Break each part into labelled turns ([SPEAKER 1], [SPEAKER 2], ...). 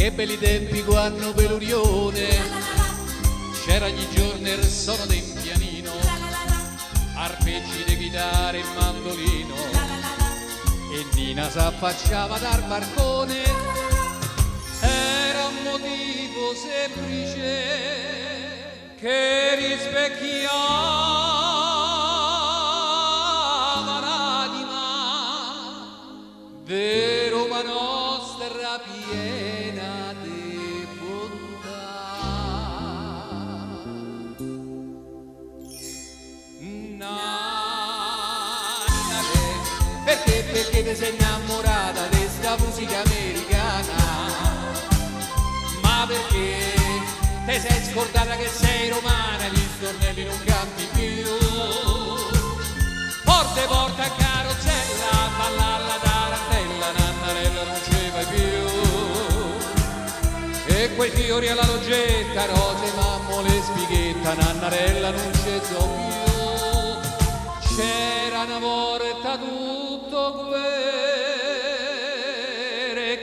[SPEAKER 1] Che belli tempi quando per l'Urione c'era ogni giorno il suono di un pianino, arpeggi di chitarra e mandolino, e Nina s'affacciava dal balcone. Era un motivo semplice che rispecchiava l'anima di Roma nostra piena di bontà. Nanna, perché, perché ti sei innamorata di sta musica americana? Ma perché ti sei scordata che sei romana, gli stornelli non canti più? Porte porta a carrozzella, balla la tarantella, nannarella non ci vai più. E quei fiori alla loggetta, rose, mammole, spighetta, nannarella non c'è so più. C'era una volta tutto quel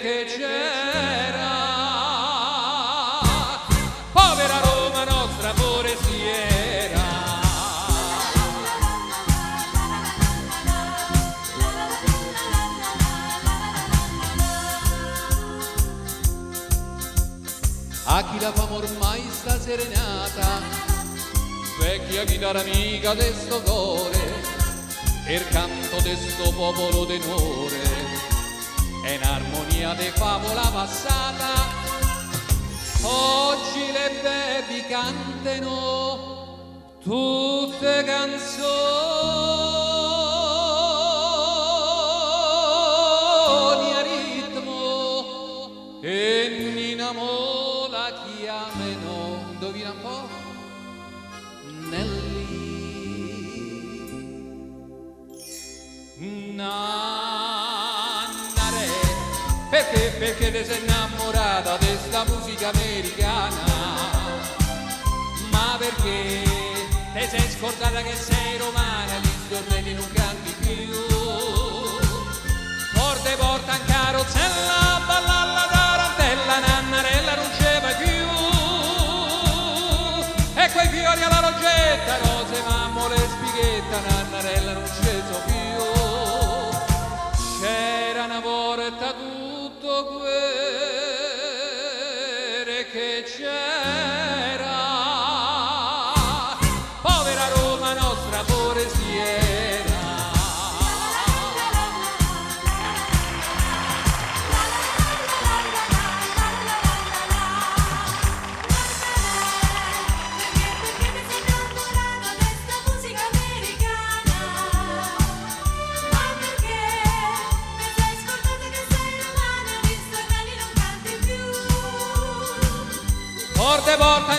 [SPEAKER 1] che c'era, povera Roma nostra forestiera. A chi la fama ormai sta serenata, vecchia chitarra amica de sto core, e il canto de sto popolo d'onore, è in armonia de favola passata. Oggi le baby cantano tutte canzoni a ritmo e Nina mo la chiamano, indovina un po'? Nelly. Nannare, perché, perché ti sei innamorata di sta musica americana? Ma perché ti sei scordata che sei romana, gli stornelli non canti più? Porte porta in carrozzella, balla la tarantella, nannarella non c'è mai più. E quei fiori alla loggetta, rose, mammole, spighetta, nannarella non c'è so più. C'era una volta tutto quel che c'era, povera Roma nostra forestiera.
[SPEAKER 2] Perché, perché ti sei innamorata di sta musica americana? Ma perché ti sei scordata che sei romana, gli stornelli non canti più?
[SPEAKER 1] Porte porta